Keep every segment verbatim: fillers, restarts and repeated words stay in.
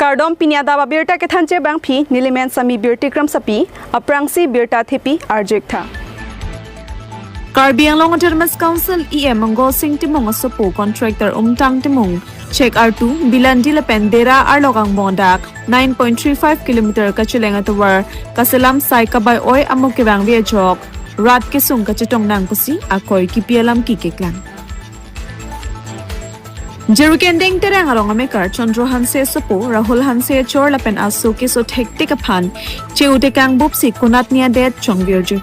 Kardom, pini adap abirta kethanji abangpi, nelimen Sami Birti Kramsapi, aphrangsi birta thepi arju-ik tha. Karbi Anglong Autonomous Council E M Mongol Sing Timung asopo contractor Umtang Timung, Chek Artu, Bilandi lapen Dera arlok angbong adak nine point three five kilometer kacheleng atovar kaselam sai kabai-oi amuk kevangve ajok rat kesung kachetong nang pusi akoi kipi alam kekeklang. Jirikinding Terang arong amekar Chandra Hanse asopo Rahul Hanse achor lapen aso keso thektik aphan che-o tekang bupsi konatne adet chongvirju.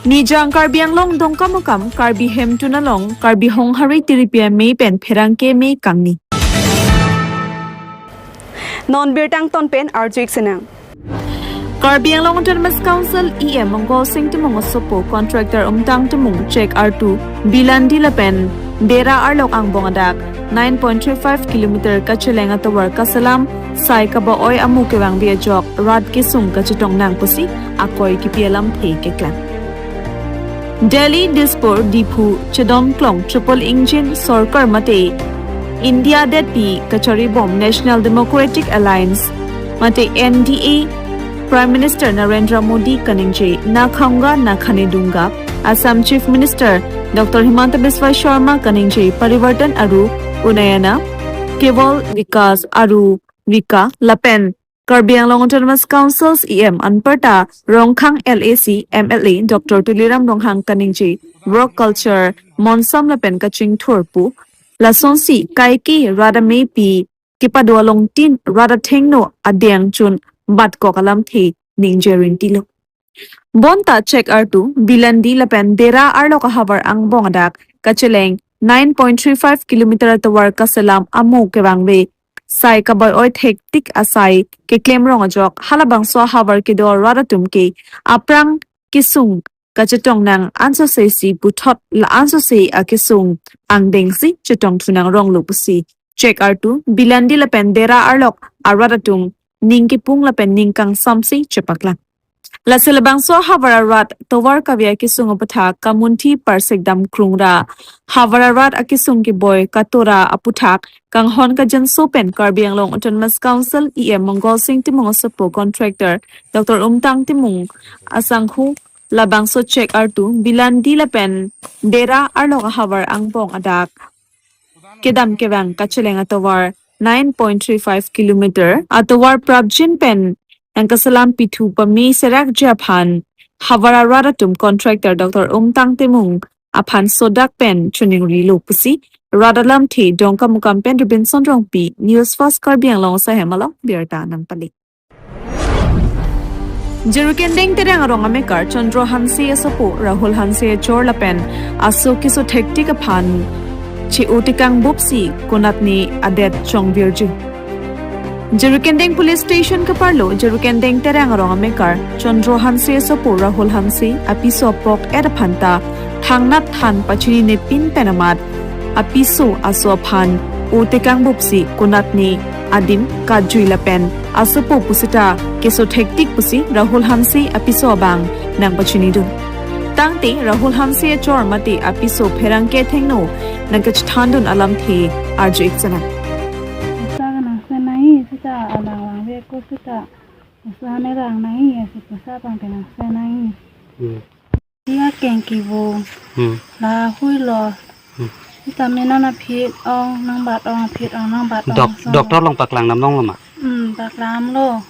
Nijang Karbi Anglong Dongkamukam Karbi Hemtun along Karbi Honghari Tiripi amei pen pherangke amei kangni. Non birta angton pen arju-ik sinang. Karbi Anglong Autonomous Council E M Mongol Sing Timung asopo contractor Umtang Timung, Chek Artu, Bilandi lapen Dera arlok angbong adak nine point three five kilometer kacheleng atovar kaselam sai kabai-oi amuk kevangve ajok rat kesung kachetong nang pusi akoi kipi alam phe keklang. Delhi, Dispur, Diphu chedom klong triple engine sorkar mate India detpi kacharibom National Democratic Alliance mate N D A Prime Minister Narendra Modi kaningje na khaunga na khane dunga, Assam Chief Minister Doctor Himanta Biswa Sharma kaningje parivartan aru unnayana kewal vikas aru vika lapen Karbi Anglong Autonomous Council's E M anparta Rongkhang L A C M L A Doctor Tuliram Ronghang kaningje work culture monsam lapen kachingthur pu lasonsi kaike rat amepi kepado alongtin rat athengno adeng chun batkok alamthe ningje rinti lo. Bonta Chek Artu, Bilandi lapen Dera arlok ahavar angbong adak kacheleng nine point three five kilometer atovar kaselam amuk kevangve sai kabai-oi thektik asai keklem rong ajok halabangso ahavar kedo rat atum ke aphrang kesung kachetong nang ansose si puthot la ansose akesung angdengsi chetong thunang rong lo pusi Chek Artu, Bilandi lapen Dera arlok arat atum ning kepung lapen ning kangsamsi chepaklang. Lasi labangso ahavar arat tovar kave akesung aputhak kamunthi parsek dam krung ra havar arat akesung keboi kato ra aputhak kanghon kajenso pen Karbi Anglong Autonomous Council E M Mongol Sing Timung asopo contractor Doctor Umtang Timung asangho labangso Chek Artu, Bilandi lapen Dera arlok ahavar angbong adak kedam kevang kacheleng atovar nine point three five kilometer atovar prapjin pen nangkaselam pithu pame serakji aphan havar arat atum contractor Doctor Umtang Timung aphan sodak pen choningri lo pusi rat alamthe Dongkamukam pen Robinson Rongpi, News First Karbi Anglong asahem along birta nangpale. Jirikinding Terang arong amekar Chandra Hanse asopo Rahul Hanse achor lapen aso keso thektik aphan che-o tekang bupsi konatne adet chongvirju. Jirikinding Police Station kaparlo Jirikinding Terang arong amekar Chandra Hanse asopo Rahul Hanse apiso apok et aphanta thangnat than pachini nepin pen amat apiso aso aphan o tekang bupsi konatne adim kajui lapen asopo pusita keso thektik pusi Rahul Hanse apiso abang nangpachinidun. Tangte Rahul Hanse achor mate apiso pherangke athengno nangkachethandun alamthe arju-ik sinang. Pusa kanang senai sita alang lang ve ko sita. Pusa ne lang nai si pusa pang penang senai. Hmm. Dia keng kivo. Hmm. La hui lo. Hmm. Sita me non aphi ong nang bat ong aphi ong nang bat ong. Dok-, so. Doctor along paklang nam long lo ma? Hmm, paklang lo.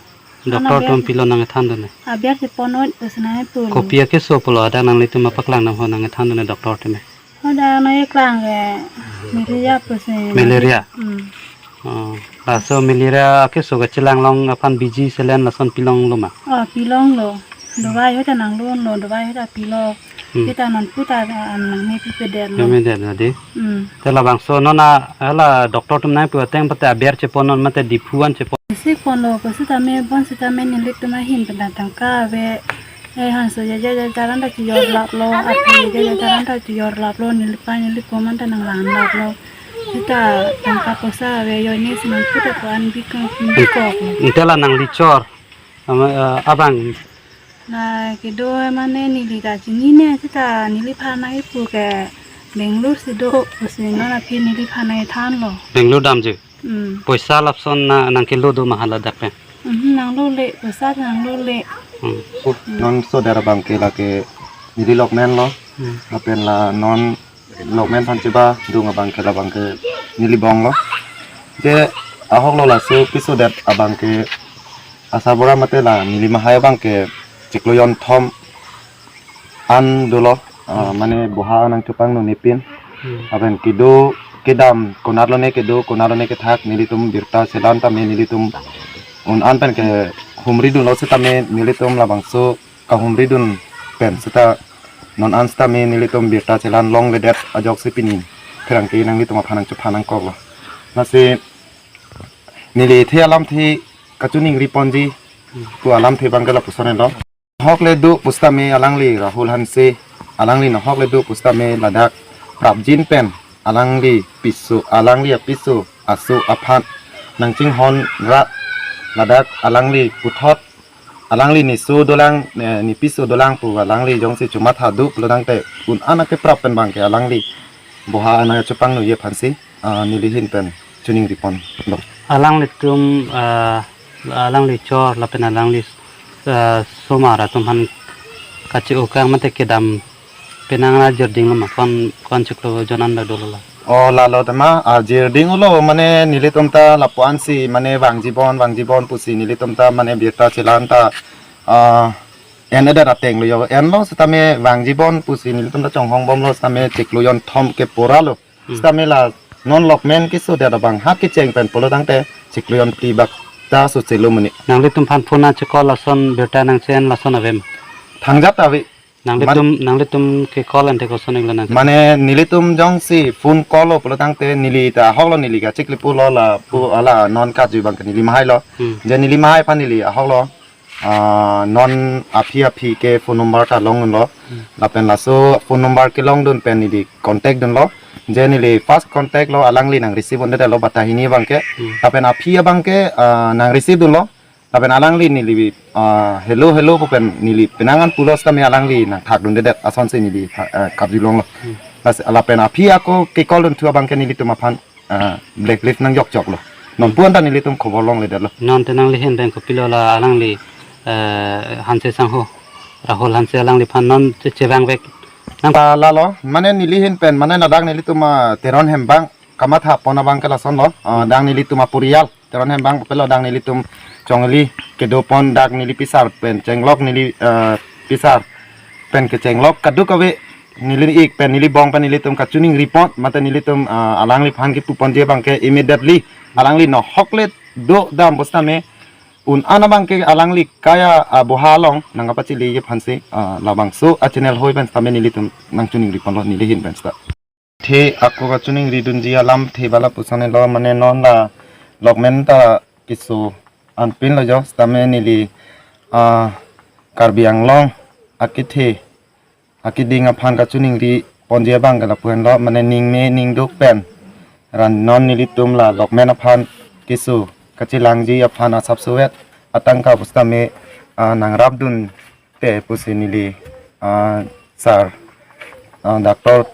Doctor atum pilo nangthandun ne? Abiar si ponot pusi nai pulo. Kopi akeso pulo ada nanglitum paklang nam ho nangthandun ne doctor atum ne? Hoda nai klang ke malaria pusi. Malaria? Hmm. Oh, laso malaria akeso kachelang long aphan biji selen lason pilong lo ma? Oh, pilong lo. Dawai hoda nang lun lo, dawai hoda pilo. Hmm. Kita non puta an nang me pipedet lo. Me det na di. Hmm. Te labangso non a, ala doctor atum nangpu ateng pate aber chepon non mate Diphu an chepon. Si pon lo, ko sita me bon sita me nelitum ahin pen tangka ave. Eh, hanso jaja jaja ranta chijor lap lo, api jaja jaja ranta chijor lap lo, nelipa nelipo manta nang lang lap lo. Sita tangka poisa ave, yo ne si nang puta ko an bikok bikok lo. Inte la nanglichor. Ama, eh, abang. Na kedo mane neli ta chinine sita neliphan nangkipu ke Bangalore si do, pusi non aphi neliphan nangthanlo. Bangalore damji. Hmm. Poisa lapuson na nangkelo do ma hala dak pen? Hmm, nanglole, poisa nanglole. Hmm. Non sodet abangke lake neli lokmen lo. Hmm. Lapen la non lokmen aphan chebadung abangke labangke neli bong lo. Je ahok lo laso kesodet abangke asarbura mate la neli mahai abangke chiklo jonthom an dolo, ah, mane boha nangchepangno nepin. Hmm. Lapen kedo kedam konat lone kedo konat lone kethak nelitum birta chelang tame nelitum un-an pen kehumri dunlo setame nelitum labangso kahumri dun pen seta non an setame nelitum birta chelang longledet ajoksi pini pherangke nanglitum aphan nangchephan nangkoklo. Lasi neli the alamthe kachiningri ponji pu alamthe abangke lapuson lo. Ahok le do pusitame alangli Rahul Hanse, alangli ahok le do pusitame ladak prapjin pen alangli piso, alangli apiso aso aphan nangchinghon ra ladak alangli puthot alangli neso dolang, eh, nepiso dolang pu alangli jongsi chomatha do pulo tangte un-an akeprap pen abangke alangli boha nangchepangnoji aphansi, ah, neli ahin pen chiningri ponlo. Alanglitum, ah, alangli chor lapen alangli, ah, somar atum aphan kache-o kang mate kedam penang ra jirding lo ma, kon, kon chiklo jon an dolo la? O, lalo tema, ah, jirding lo mane nelitum ta lapu-ansi mane vangji bon, vangji bon pusi nelitum ta mane birta chelang ta, ah, en-edet ateng lo jo, enlo setame vangji bon pusi nelitum ta chonghong bomlo setame chiklo jonthom ke pura lo. Hmm. Setame la non lokmen kesodet abang ha kecheng pen pulo tangte chiklo jonphli bak ta sose lo muni. Nanglitum aphan phone nangche-call lason birta nangche-en lason ave ma? Thangjat ave. Nanglitum, nanglitum ke-call ante koson iklo nang? Mane nelitum jongsi phone call lo pulo tangte neli ta ahok lo neli kachikli pulo lapu ala non kaju abangke neli mahai lo. Hmm. Je neli mahai aphan neli ahok lo, ah, non aphi aphi ke phone number ta longdunlo. Hmm. Lapen laso phone number kelongdun pen neli contact dunlo. Je neli first contact lo alangli nang receive un'edetlo bata hini abangke. Hmm. Lapen aphi abangke, ah, nang receive dunlo. Lapen alangli neli, ah, hello, hello pu pen neli penang an pulo setame alangli nangthak dun'edet asonsi neli, ah, kapjilonglo. Hmm. Las-, lapen aphi ako ke-call dunthu abangke nelitum aphan, ah, blacklist nangjokjoklo. Non pu-an ta nelitum khobor longledetlo. Non te nangli ahin pen kopilo la alangli, eh, Hanse sangho, Rahul Hanse alangliphan non che-, chevangvek nang? Ah, lalo, mane neli ahin pen, mane ladak nelitum, ah, Teron Hembang kamatha pon abangke lasonlo, ah, dak nelitum aporial Teron Hembang pelo dak nelitum chongli kedo pon dak neli pisar pen chenglok neli, eh, pisar pen kechenglok kadokave neli ik pen neli bong pen nelitum kachiningri pon mate nelitum, eh, alangliphan kipu ponji abangke immediately alangli ahok le do dam pusitame un-an abangke alangli kaya, ah, boha along nangkapacheleji aphansi, ah, labangso a-channel hoi pen setame nelitum nangchiningri ponlo neli ahin pen seta. The ako kachiningri dunji alamthe ba lapuson lo mane non la lokmen ta keso anpin lo jo setame neli, ah, Karbi Anglong akethe akeding aphan kachiningri ponji abangke lapu-an lo mane ning me ning duk pen ran non nelitum la lokmen aphan keso kachelangji aphan asapso vet atangka pusitame, ah, nangrap dunte pusi neli, ah, sir, ah, Doctor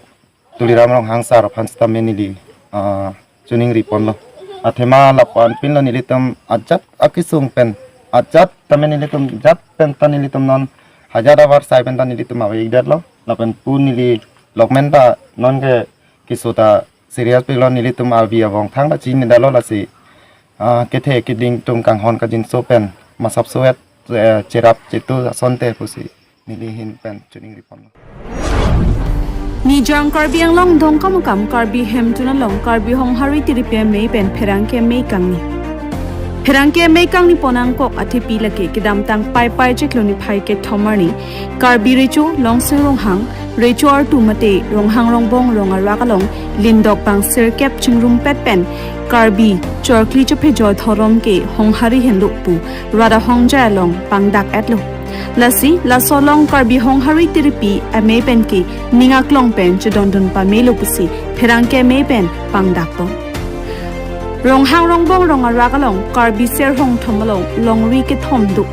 Tuliram Ronghang sir aphan setame neli, ah, chiningri ponlo. Athema lapu-an pinlo nelitum ajat akesung pen, ajat tame nelitum jat pen ta nelitum non hajat avar sai pen ta nelitum ave-ikdetlo. Lapen pu neli lokmen ta non ke keso ta serious pilo nelitum arvi avong thang ta chinidetlo lasi, ah, kethe keding atum kanghon kangjinso pen masapso et, eh, cherap chetu asonte pusi neli ahin pen chiningri ponlo. Nijang Karbi Anglong Dongkamukam Karbi Hemtun along Karbi Honghari Tiripi amei pen pherangke amei kangni. Pherangke amei kangni pon angkok athepi lake kedamtang Paipai chiklo niphai kethom arni Karbi Recho Longsing Ronghang, Recho artu mate Ronghang Rongbong rong arak along lindok bang sirkep chingrumpet pen Karbi chorkli chephejo dhorom ke Honghari henlo pu rat ahongjai along pangdak-etlo. Lasi laso along Karbi Honghari Tiripi amei pen ke ning aklong pen chedondun pamelo pusi pherangke amei pen pangdakpo. Ronghang Rongbong rong arak along Karbi Serhong thom along longri kethom do.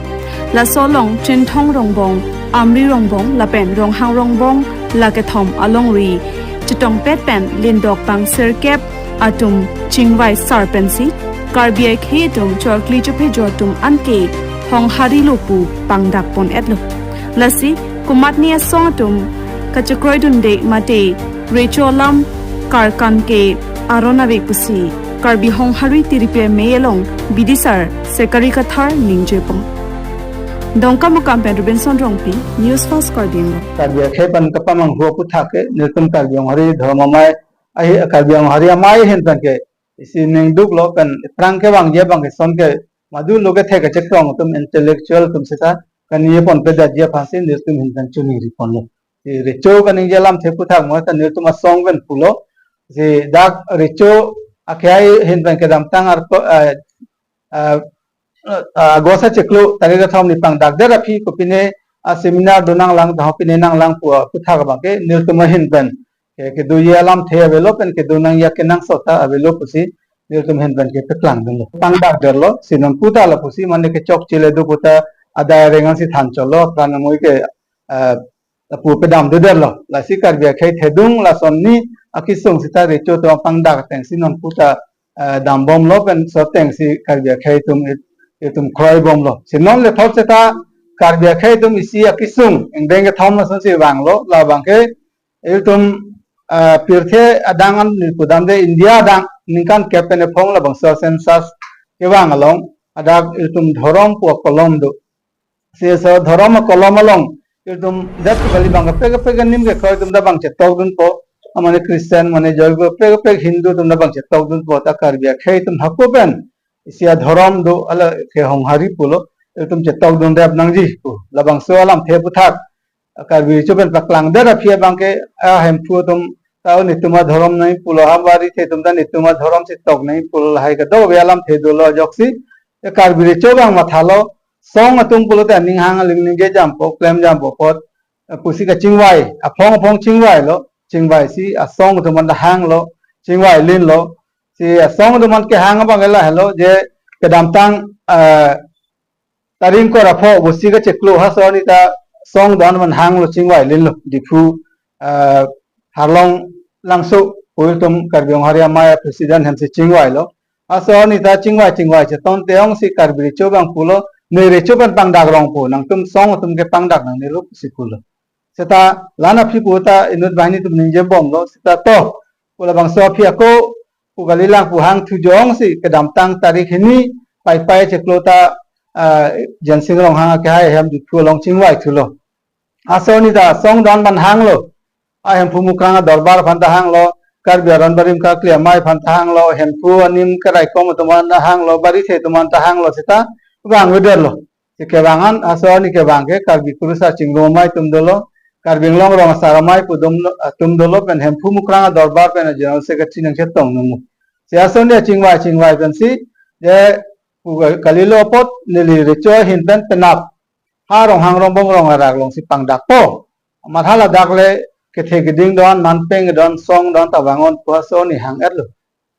Laso along Chinthong Rongbong, Amri Rongbong lapen Ronghang Rongbong la kethom alongri chetongpet pen lindok bang sirkep atum chingvai sar pensi Karbi akhei atum chorkli chophejo atum anke Honghari lo pu pangdak pon-etlo. Lasi komatne asong atum kachekroidunde mate recho alam karkan ke aron ave pusi Karbi Honghari Tiripi Amei along bidisar Sekari Kathar ningjepon. Dongkamukam pen Robinson Rongpi, News Fast Karbi Anglong. Karbi akhei pen kapamanghu aphuthak ke nelitum Karbi Honghari Dhorom Amei ahi, Karbi Honghari Amei ahin pen ke isi ningduklo, pen aphrang kevangji abang ke ason ke madu lo kethe kachekrong atum intellectual atum seta kaningjeponpedetji aphansi nelitum ahin pen chiningriponlo. Si recho kaningje alamthe aphuthak mo ta nelitum asong pen pulo. Si dak recho akhei ahin pen kedamtang arko, eh, eh, eh, August achiklo tarik kethom ni pangdakdet aphi kopine aseminar do nanglang, taho pine nanglang pu aphuthak abang ke nelitum ahin pen ke, kedoji alamthe avelo pen kedo nangji akenangsot ta avelo pusi nelitum ahin pen ke paklangdunlo. Pangdakdetlo, si non pu ta lapusi mane kechokche le do pu ta adai areng ansi thanchotlo, apran amoi ke, eh, lapu pedamdedetlo. Lasi Karbi akhei thedung lason ni akesung seta recho atum pangdak atengsi non pu ta, eh, dambomlo pen laso atengsi Karbi akhei atum it-, itum kroibomlo. Si non lethot seta Karbi akhei atum isi akesung ingdeng kethom lasonsi vanglo, labang ke ilitum, ah, pirthe adang an ni pudamde India adang ningkan kep pen ephong labangso census kevang along adak ilitum dhorom pu akolom do. Si laso dhorom akolom along ilitum jat kali bang kaprek kaprek anim kekroi atum ta bang chetokdunpo. Amane Christian, mane Jaivo, kaprek kaprek Hindu atum ta bang chetokdunpo, ta Karbi akhei atum hako pen isi adhorom do, hala ke Honghari pulo, ilitum chetokdun rep nangji pu. Labangso alamthe aphuthak Karbi recho pen paklangdet aphi abang ke, ah, Hemphu atum ta netum adhorom nangji pulo, ha Barithe atum ta netum adhorom si tok nangji pulo, lahai kadokave alamthe dolo ajoksi. Ya Karbi recho abang mathalo, song atum pulote aning hang aling ningje jampo, klem jampo apot, eh, pusi kachingvai, aphong aphong chingvailo, chingvaisi asong atum anta hanglo, chingvailinlo. Si asong atum an kehang abang ke lahelo je kedamtang, eh, tarik ingkoi ra pho August achiklo, ha ason ni ta song do-an pen hanglo, chingvailinlo. Diphu, ah, Harlong Langso pu ilitum Karbi Honghari Amei president hemsi chingvailo. Ha ason ni ta chingvai chingvai cheton te ongsi Karbi recho abang pulo, ne recho pen pangdak rong pu, nangtum song atum ke pangdak nangnelo pusi pulo. Seta la-an aphi pu ta inut banghini atum ningjebomlo, seta to pu labangso aphi ako pu kalilang pu hangthu jongsi kedamtang tarik hini Paipai achiklo ta, ah, Jensing Ronghang akehai ahem Diphu along chingvaithulo. Ha ason ni ta song do-an pen hanglo. A Hemphu Mukrang adorbar aphanta hanglo, Karbi Aron Barim Karkli Amei aphanta hanglo, Hemphu anim keraikom atum anta hanglo, Barithe atum anta hanglo, seta vangvedetlo. Si kevang an, ha ason ni kevang ke Karbi Kurusar Chingrum Amei atum dolo, Karbi Anglong Rong Asar Amei pu atum, atum dolo, pen Hemphu Mukrang adorbar pen a-general secretary nangchetong nangmu. Si ha ason ni chingvai chingvai pensi je pu kalilo apot neli recho ahin pen penap ha Ronghang Rongbong Rong Arak alongsi pangdakpo. Amat haladak le kethe keding do-an, manpeng do-an, song do-an ta vang-on pu ha ason ni hang-etlo.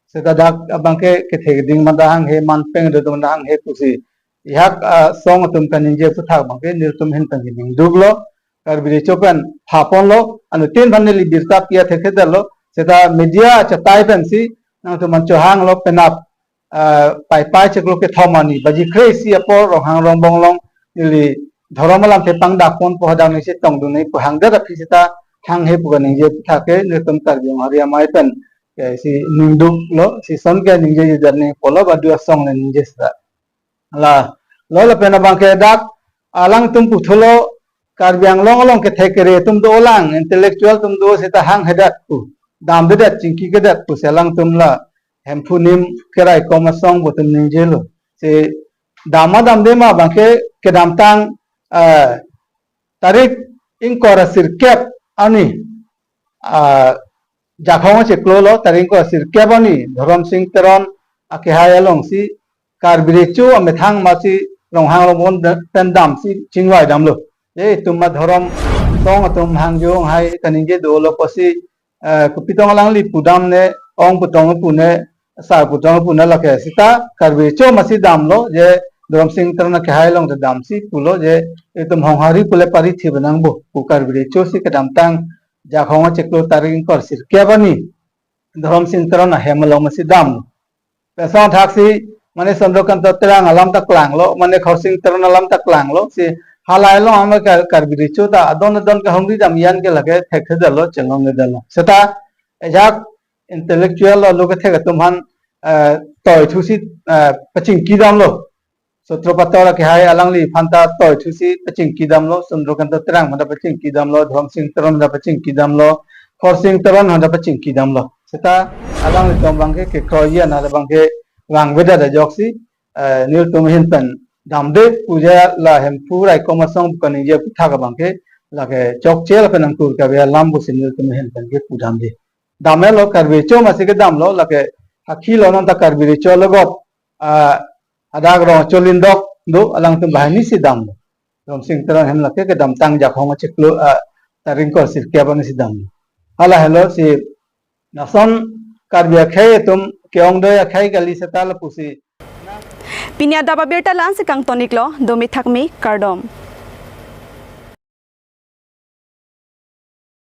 Seta dak abang ke kethe keding anta hanghe, manpeng do-an anta hanghe pusi ihak, ah, song atum kaningje aphuthak abang ke nelitum ahin pen ningduklo, Karbi recho pen phaponlo, anuttin aphan neli birta pi athekthedetlo, seta media achetai pensi nangtum an chohanglo, penap, ah, Paipai achiklo kethom arni baji kre-isi apor Ronghang Rongbong along neli dhorom alamthe pangdakponpo, hadak neli chetongdun nangji pu hangdet aphi seta hanghe pu kaningje aphuthak ke nelitum Karbi Honghari Amei pen ke isi ningduklo, si ason ke ningjejedet nangji pulo, badu asong le ningje seta. La, lo lapen abang ke dak alangtum puthulo, Karbi Anglong along kethe kere atum dolang, intellectual atum do seta hanghedet pu, damdedet, chingkikedet pusi alangtum la Hemphu anim keraikom asong pu atum ningjelo. Si dam ma damde ma abang ke kedamtang, eh, tarik ingkoi ra sirkep arni, ah, Jakhong achiklo lo, tarik ingkoi ra sirkep arni Dhorom Sing Teron akehai alongsi Karbi recho amethang masi Ronghang Rongbong pen damsi chingvaidamlo. Je itum adhorom song atum hangjo hanghai kaningje dolo pusi, eh, kopi tong alangli pudam ne, ong pu tong pu ne, sar pu tong pu ne, lake seta Karbi recho masi damlo, je Dhorom Sing Teron akehai along ta damsi pulo je itum Honghari pule parithi benang bo pu Karbi recho si kedamtang Jakhong achiklo tarik ingkoi sirkep arni Dhorom Sing Teron ahem along masi damlo. Lason thaksi mane Chandrakanta Terang alam ta klanglo, mane Khorsing Teron alam ta klanglo, si halai along ama Kar-, Karbi Recho ta adon adon kehumri dam iyan ke lake thekthedetlo, chelongledetlo. Seta ajak intellectual lo, lo kethek atum aphan, eh, toithusi, eh, pachingki damlo. Sutro Pator akehai alangliphan ta toithusi pachingki damlo, Chandrakanta Terang aphan ta pachingki damlo, Dhorom Sing Teron aphan ta pachingki damlo, Khorsing Teron aphan ta pachingki damlo. Seta alanglitum abangke kekroiji anat abangke vangvedet ajoksi, eh, nelitum ahin pen damde pu je la Hemphu Raikom Asong pu kaningje aphuthak abangke lake chokche lapen angkur kave alam pusi nelitum ahin pen kepu damde. Damlo, Karbi Recho masi kedamlo, lake hakhilo nonta Karbi Recho alogop, ah, hadak Rongchulindok do, alangtum banghini si damlo. Dhorom Sing Teron ahem lake kedamtang Jakhong achiklo, ah, tarik ingkoi sirkep arni si damlo. Hala helo si lason Karbi akhei atum ke-ongdoi akhei kali seta lapusi. Pini adap abirta la-ansi kangtoniklo, domi thakmi, kardom.